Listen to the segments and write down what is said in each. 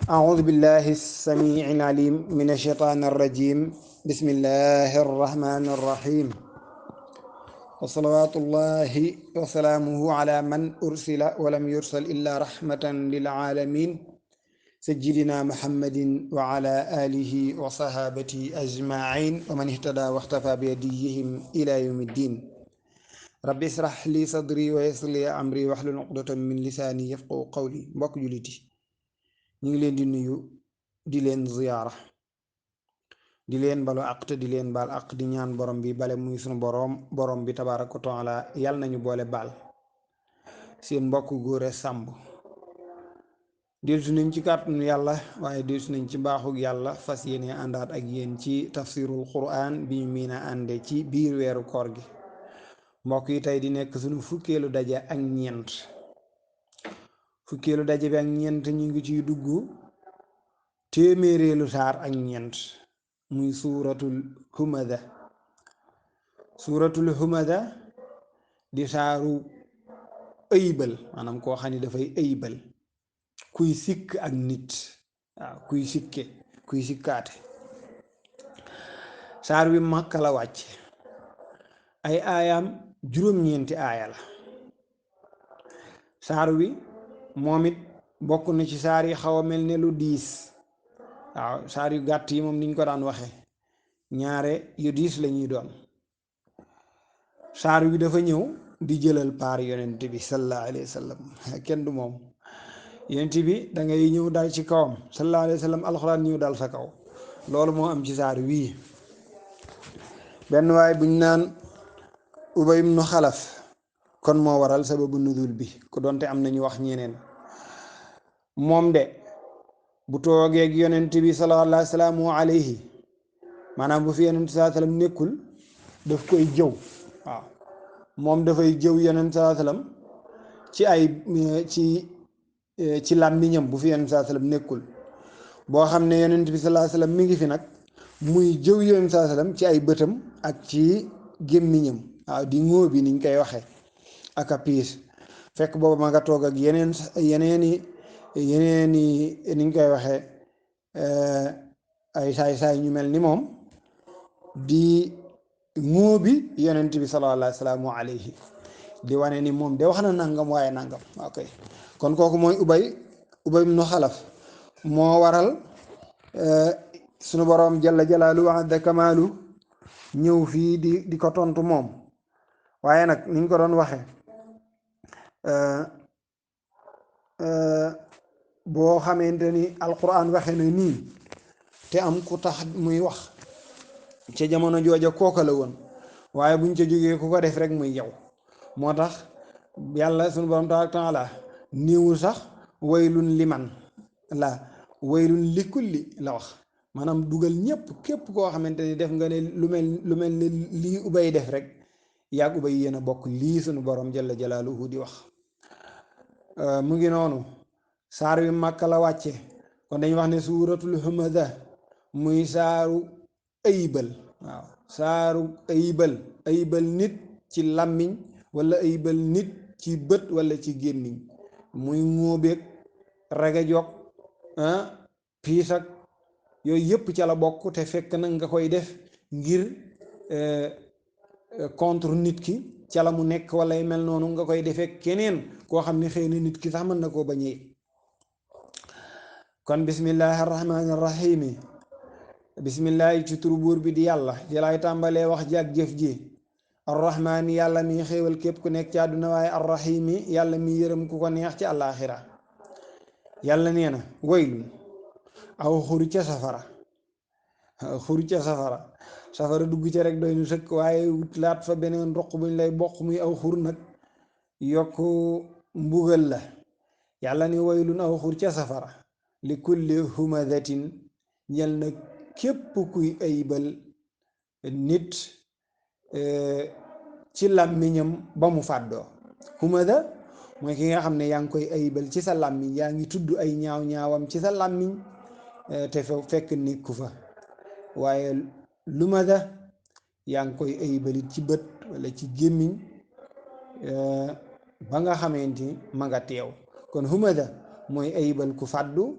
أعوذ بالله السميع العليم من الشيطان الرجيم بسم الله الرحمن الرحيم وصلوات الله وسلامه على من أرسل ولم يرسل إلا رحمة للعالمين سيدنا محمد وعلى آله وصحابته أجمعين ومن اهتدى واختفى بهديهم إلى يوم الدين رب اشرح لي صدري ويسر لي أمري واحلل عقدة من لساني يفقهوا قولي mbokk jullit yi ñu ngi leen di nuyu di leen ziyaara di leen balu àq te di leen baal àq di ñaan borom bi bale muy sunu borom bi tabaaraka wa taala yàlla nañu boole baal seen mbokk Góora Sàmb dellusi nañ ci kàttanu yàlla waaye dellusi nañ ci mbaaxug yàlla fas yéene àndaat ak yéen ci tafsirul quran bi ñu miin a ànde ci biir weeru koor gi mbokk yi tey di nekk sunu fukkeelu daje ak ñeent ñu ngi ciy dugg téeméereelu saar ak ñeent muy suuratul humada di saaru ëybal maanaam koo xam ne dafay ëybal kuy sikk ak nit waaw kuy sikkaate saar wi Makka la wàcc ay aayaam juróom-ñeenti aaya la saar wi moom it bokk na ci saar yi xaw a mel ne lu diis waaw saar yu gàtt yi moom niñ ko daan waxe ñaare yu diis la ñuy doon saar wi dafa ñëw di jëlal paar yonent bi sallallahu alayhi wa sallam kenn du moom yonent bi da ngay ñëw dal ci kawam sallallahu alayhi wa sallam alxuraan ñëw dal sa kaw loolu moo am ci saar wii benn waay buñ naan Ubay ibnu Xalaf kon moo waral sababu nuzul bi ko donte am nañu wax ñeneen moom de bu toogee ak yonent bi sallallahu alayhi maanaam bu fi yonent sallallahu alayhi wasallam nekkul daf koy jëw waaw moom dafay jëw yonent sallallahu alayhi wasallam ci làmmiñam bu fi yonent sallallahu alayhi wasallam nekkul boo xam ne yonent bi sallallahu alayhi wasallam mi ngi fi nag muy jëw yonent sallallahu alayhi wasallam ci ay bëtam ak ci gémmiñam waaw di ngóo bi niñ koy waxe ak a piis fekk booba ma nga toog ak yeneeni niñ koy waxe ay saay ñu mel ni moom di ngóobi yonent bi sallallahu alayhi di wane ni moom de wax na nangam waaye nangam ok kon kooku mooy Ubay ibnu Xalaf moo waral sunu boroom jalla jalaalu wa azza kamaalu ñëw fii di ko tontu moom waaye nag niñ ko doon waxe boo xamante ni alquran waxe na nii te am ku tax muy wax ca jamono jooja kooka la woon waaye buñ ca jógee ku ko def rek muy yow moo tax yàlla sunu borom taala niiwul sax waylun liman la waylun likulli la wax maanaam dugal ñépp képp koo xamante ni def nga ne lu mel ne lii Ubay def rek yaag Ubay yéen a bokk lii sunu borom jalla jalaaluhu di wax mu ngi noonu saar wi Makka la wàcce kon dañuy wax ne suuratul humada muy saaru ayibal waaw saaru ayibal nit ci làmmiñ wala ayibal nit ci bët wala ci gémmiñ muy ngóobeeg ragajog piis ak yooyu yëpp ca la bokk te fekk na nga koy def ngir contre nit ki ca la mu nekk wala yu mel noonu nga koy defee keneen koo xam ne xëy na nit ki sax mën na koo bañee kon bismillahi arrahmani arrahimi bismillahi ci turu buur bi di yàlla ci lay tàmbalee wax ji ak jëf ji arrahmaani yàlla mi xéewal képp ku nekk ci àdduna waaye arrahimi yàlla mi yërëm ku ko neex ci àllaaxira yàlla nee na waylun aw xuru ca safara dugg ca rek doy nu sëkk waaye wutlaat fa beneen roq buñ lay bokk muy aw xur nag yokk mbugal la yàlla ni waylun aw xur ca safara li kulli humadatin ñel na képp kuy ayibal nit ci làmmiñam ba mu fàddoo humada mooy ki nga xam ne yaa ngi koy ayibal ci sa làmmiñ yaa ngi tudd ay ñaaw-ñaawam ci sa làmmiñ te fekk nekku fa waaye lumada yaa ngi koy ayibalit ci bët wala ci gémmiñ ba nga xamante ni ma nga teew kon humada mooy ayibal ku fàddu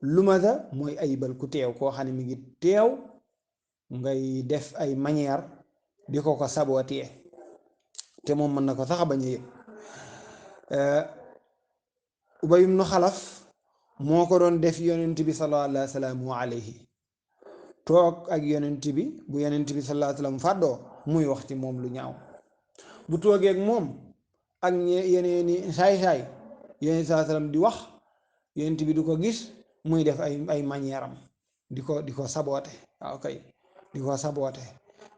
lumada mooy ayibal ku teew koo xam ne mi ngi teew ngay def ay manière di ko sabootee te moom mën na ko sax a bañ a yëg Ubay ibnu Xalaf moo ko doon def yonent bi sallallahu alayhi toog ak yonent bi bu yonent bi sallallahu alayhi wa sallam fàddoo muy wax ci moom lu ñaaw bu toogee ak moom ak yeneeni saay-saay yonent sallallahu alayhi wa sallam di wax yonent bi du ko gis muy def ay manière am di ko saboote waaw kay di ko saboote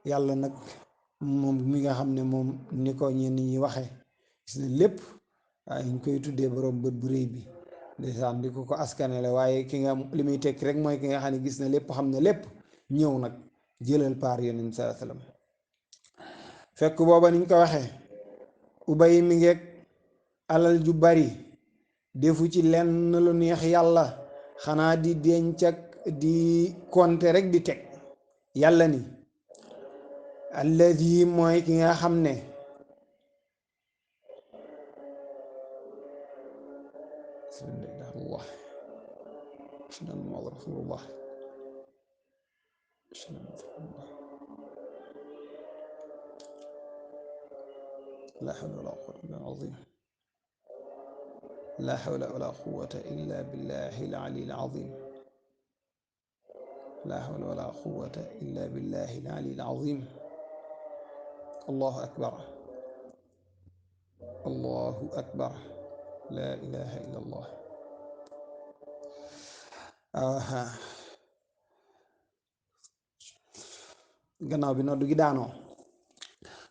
yàlla nag moom mi nga xam ne moom ni ko ñenn ñi waxee gis na lépp waaye ñu koy tuddee borom bët bu rëy bi ndeysaan di ko askanele waaye ki nga li muy tekki rek mooy ki nga xam ne gis na lépp xam na lépp ñëw nag jëlal paar yonent sallallahu alayhi wasallam fekk booba niñ ko waxee Ubay mi ngeeg alal ju bari defu ci lenn lu neex yàlla xanaa di denc ak di compter rek di teg yàlla ni alladi mooy ki nga xam ne Allah ashhadu anna Muhammadan rasulullah la hawla wala quwwata illa azim la hawla wala quwwata illa billahi al-ali al-azim la hawla wala quwwata illa billahi al-ali al-azim allahu akbar allahu akbar la ilaha illa allah gannaaw bi noddu gi daanoo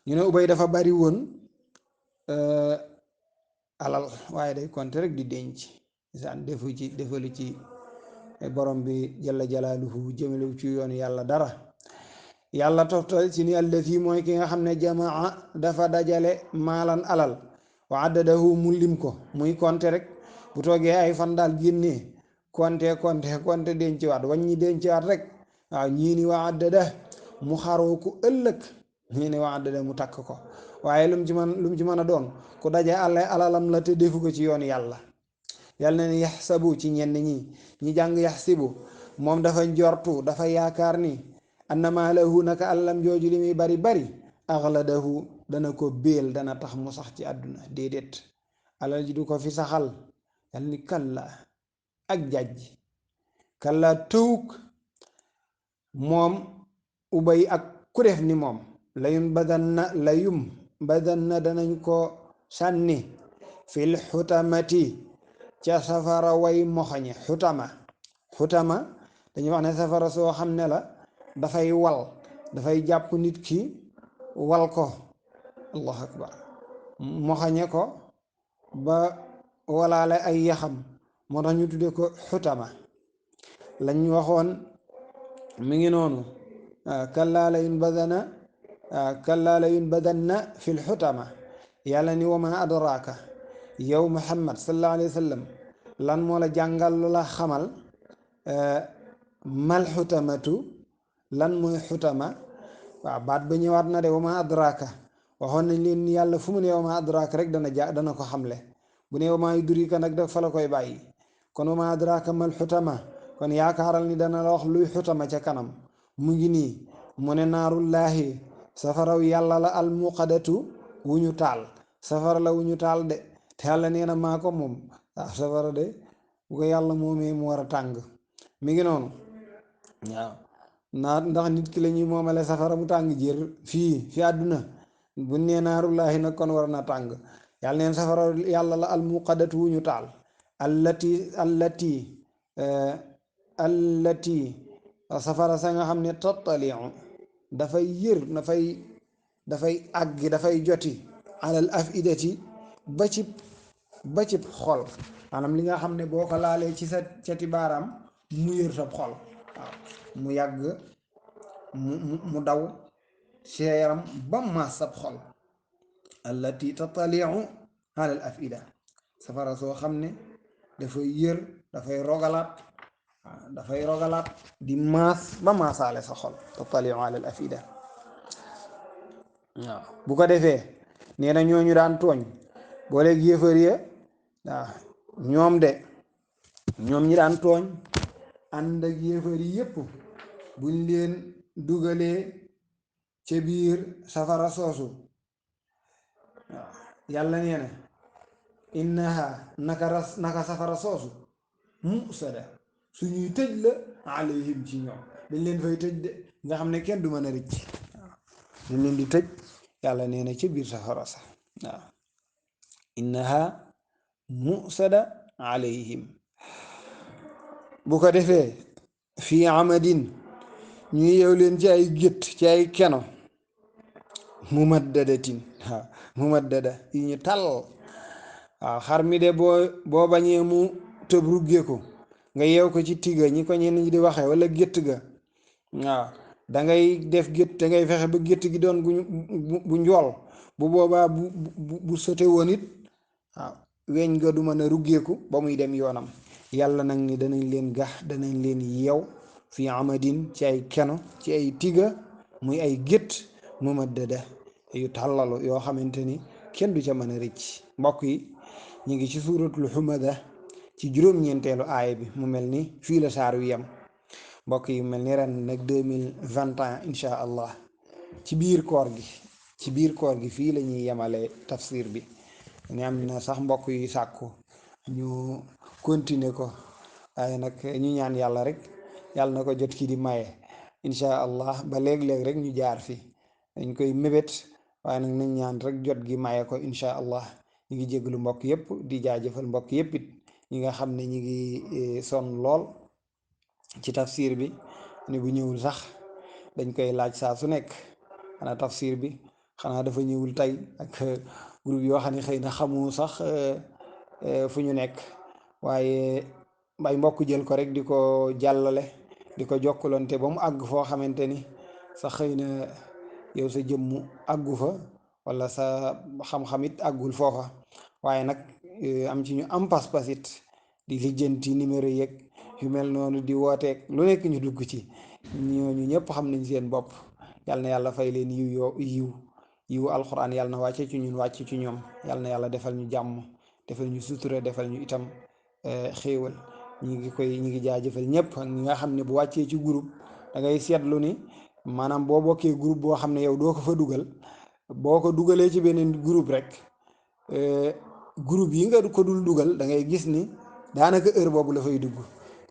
ñu ne Ubay dafa bari woon alal waaye day compter rek di denc saan defalu ci borom bi jalla jalaaluhu jëmalewu ci yoon yàlla dara yàlla toftal ci ni allazi mooy ki nga xam ne jamaa dafa dajale maalan alal wa addadahu mu lim ko muy compter rek bu toogee ay fan daal génnee compter denc waat wàññi denc waat rek waaw ñii ni wa addada mu xaroo ku ëllëg ñii ni wa addada mu takk ko waaye lu mu ci mën a doon ku daje alalam la te defu ko ci yoon yàlla yàlla na ne yaxsabu ci ñenn ñi jàng yaxsibu moom dafa njortu dafa yaakaar ni annama lahu naka alalam jooju li muy bari bari axladahu dana ko béel dana tax mu sax ci àdduna déedéet alal ji du ko fi saxal yàlla ni kalla ak jàjj kalla tëwuk moom Ubay ak ku def ni moom layum badan na danañ ko sànni fil xutamati ca safara way moxoñe xutama dañuy wax ne safara soo xam ne la dafay dafay jàpp nit ki wal ko allahu akbar moxoñe ko ba walaale ay yaxam moo tax ñu tudde ko xutama lañ waxoon mi ngi noonu kallaa la yunbadanna fil xutama yàlla ni wa ma adraaka yow Muhammad sallallahu alayhi wa sallam lan moo la jàngal lu la xamal mal xutamatu lan mooy xutama waaw baat ba ñëwaat na de wa ma adraaka waxoon nañ leen yàlla fu mu ne wa ma adraaka rek dana ko xamle bu ne wa ma yudrika nag daf fa la koy bàyyi kon wa ma adraaka mal xutama kon yaakaaral ni dana la wax luy xutama ca kanam mu ngi nii mu ne naarullaahi safaraw yàlla la almuqadatu wu ñu taal safara la wu ñu taal de te yàlla nee na maa ko moom waaw safara de bu ko yàlla moomee mu war a tàng mi ngi noonu waaw ndax nit ki la ñuy moomale safara mu tàng jër fi àdduna bu nee naarullaahi nag kon war na tàng yàlla neen safara yàlla la almuqadatu wu ñu taal allati safara sa nga xam ne tattaliu dafay yër dafay àgg dafay joti alal afidati ba cib xol maanaam li nga xam ne boo ko laalee ci sa cati baaraam mu yër sab xol waaw mu yàgg mu daw ci yaram ba maas sab xol allati tattaliu alal afida safara soo xam ne dafay yër dafay rogalaat di maas ba maasaale sa xol tattaliu alal afida waaw bu ko defee nee na ñooñu daan tooñ boo léegi yëfër ya waaw ñoom ñi daan tooñ ànd ak yéefar yi yépp buñ leen dugalee ca biir safara soosu waaw yàlla nee na innaha naka safara soosu musada suñuy tëj la alayhim ci ñoom dañ leen fay tëj de nga xam ne kenn du mën a rëcc waaw dañ leen di tëj yàlla nee na ca biir safara sa waaw innaha musada alayhim bu ko defee fii amadin ñu yeew leen ci ay gétt ci ay keno mumaddadatin waaw mumaddada yi ñu tal waaw xar mi de boo bañee mu tëb ruggee ko nga yeew ko ci tiga ñi ko ñenn ñi di waxee wala gétt ga waaw dangay def gétt dangay fexe ba gétt gi doon bu njool bu boobaa bu sote woon it waaw weñ ga du mën a ruggeeku ba muy dem yoonam yàlla nag ni danañ leen gax danañ leen yeew fi amadin ci ay keno ci ay tiga muy ay gétt mumaddada yu tàllalu yoo xamante ni kenn du ca mën a rëcc mbokk yi ñu ngi ci suuratul Humada ci juróom-ñeenteelu aaya bi mu mel ni fii la saar wi yem mbokk yi mel ni ren nag 2021 incha allah ci biir koor gi fii la ñuy yemale tafsir bi ni am na sax mbokk yu sàkku ñu continuer ko waaye nag ñu ñaan yàlla rek yàlla na ko jot ki di maye incha allah ba léeg-léeg rek ñu jaar fi dañ koy mébét waaye nag nañ ñaan rek jot gi maye ko incha allah ñu ngi jégalu mbokk yépp di jaajëfal mbokk yépp it ñi nga xam ne ñi ngi sonn lool ci tafsir bi ne bu ñëwul sax dañ koy laaj saa su nekk xanaa tafsir bi xanaa dafa ñëwul tey ak groupe yoo xam ne xëy na xamu sax fu ñu nekk waaye mbay mbokk jël ko rek di ko jàllale di ko jokkalante ba mu àgg foo xamante ni sax xëy na yow sa jëmmu àggu fa wala sa xam-xam it àggul foofa waaye nag am ci ñu am pas-pas it di lijjanti numéro yeeg yu mel noonu di wooteeg lu nekk ñu dugg ci ñooñu ñëpp xam nañ seen bopp yal na yàlla fay leen yiw alxuraan yàlla na wàcce ci ñun wàcce ci ñoom yàlla na yàlla defal ñu jàmm defal ñu sutura defal ñu itam xéewal ñi ngi jaajëfal ñëpp ak ñi nga xam ne bu wàccee ci groupe da ngay seetlu ni maanaam boo bokkee groupe boo xam ne yow doo ko fa dugal boo ko dugalee ci beneen groupe rek groupe yi nga ko dul dugal da ngay gis ni daanaka heure boobu la fay dugg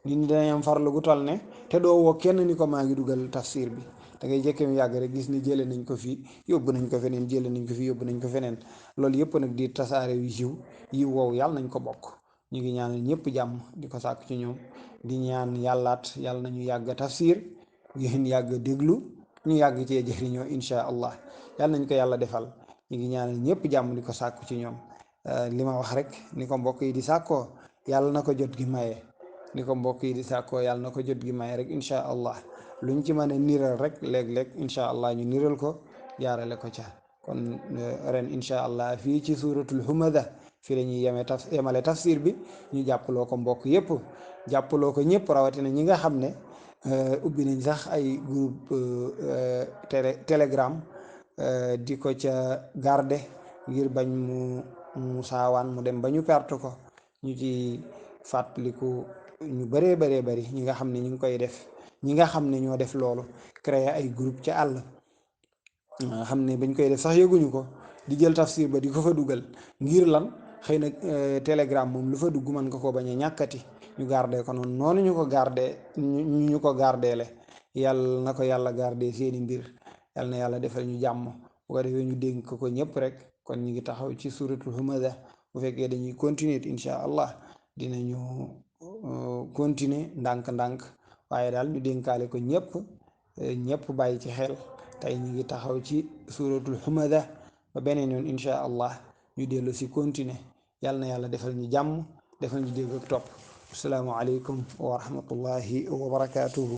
nit ñi danañ am farlu gu toll ne te doo woo kenn ni ko maa ngi dugal tafsir bi da ngay jëkke mu yàgg rek gis ni jële nañ ko fii yóbbu nañ ko feneen jële nañ ko fii yóbbu nañ ko feneen loolu yëpp nag di tasaare yu yiw woowu yàlla nañ ko bokk ñu ngi ñaanal ñëpp jàmm di ko sàkk ci ñoom di ñaan yàllaat yàlla nañu yàgg tafsir ngeen yàgg déglu ñu yàgg cee jëriñoo incha allah yàlla nañ ko yàlla defal ñu ngi ñaanal ñëpp jàmm di ko sàkku ci ñoom li ma wax rek ni ko mbokk yi di sàkkoo yàlla na ko jot gi maye ni ko mbokk yi di sàkkoo yàlla na ko jot gi maye rek incha allah luñ ci mën a niral rek léeg-léeg incha allah ñu niral ko jaarale ko ca kon ren incha allah fii ci suuratul Humada fii la ñuy yemale tafsir bi ñu jàppaloo ko mbokk yépp jàppaloo ko ñëpp rawatina ñi nga xam ne ubbi nañ sax ay groupe telegram di ko ca garde ngir bañ mu saawaan mu dem ba ñu perte ko ñu ci fàttaliku ñu bëree bari ñi nga xam ne ñu ngi koy def ñi nga xam ne ñoo def loolu créer ay groupe ca àll nga xam ne bañ koy def sax yëguñu ko di jël tafsir ba di ko fa dugal ngir lan xëy na telegram moom lu fa dugg mën nga ko bañ a ñàkkati ñu garde ko noonu ñu ko garde ñu ko gardeele yàlla na ko yàlla garde seeni mbir yàlla na yàlla defal ñu jàmm bu ko defee ñu dénk ko ñëpp rek kon ñu ngi taxaw ci suratul Humada bu fekkee dañuy continuer incha allah dinañu continuer ndànk-ndànk waaye daal ñu dénkaale ko ñëpp bàyyi ci xel tey ñu ngi taxaw ci suratul Humada ba beneen yoon incha allah ñu dellu si continuer yàlla na yàlla defal ñu jàmm defal ñu dégg ak topp assalaamu aleykum wa rahmatullahi wa barakatuhu